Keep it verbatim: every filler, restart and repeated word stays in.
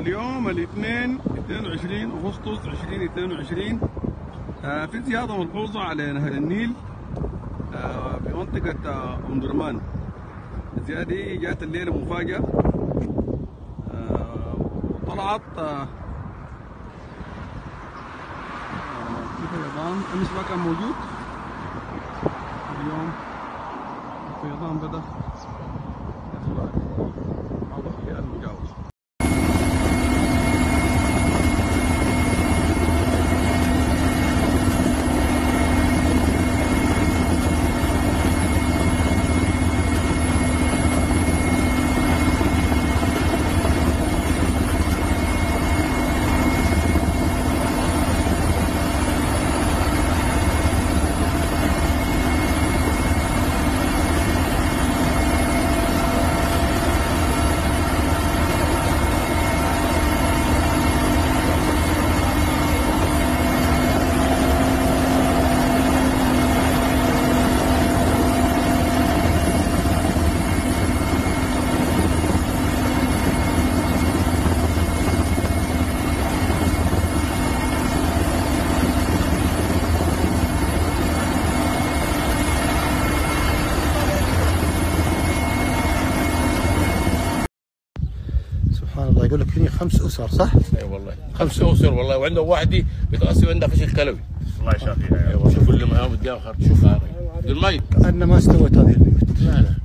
اليوم الاثنين، اثنين وعشرين أغسطس ألفين واثنين وعشرين، آه، في زيادة ملحوظة على نهر النيل، آه، في منطقة، آه، أم درمان. الزيادة دي جات الليلة مفاجأة، آه، وطلعت، آه، آه، في فيضان. أمس ما كان موجود، اليوم الفيضان بدأ يطلع بعض الأحيان مجاوز. سبحان الله، يقول لك هني خمس أسر، صح؟ اي والله. خمس أسر والله، وعنده واحدة بتغسل، عندها فشل كلوي. الله يشافيها يا رب. والله. كل ما يوم بديها خرج شو خارج. المي. كأنه ما استوت هذه البيوت. لا، لا.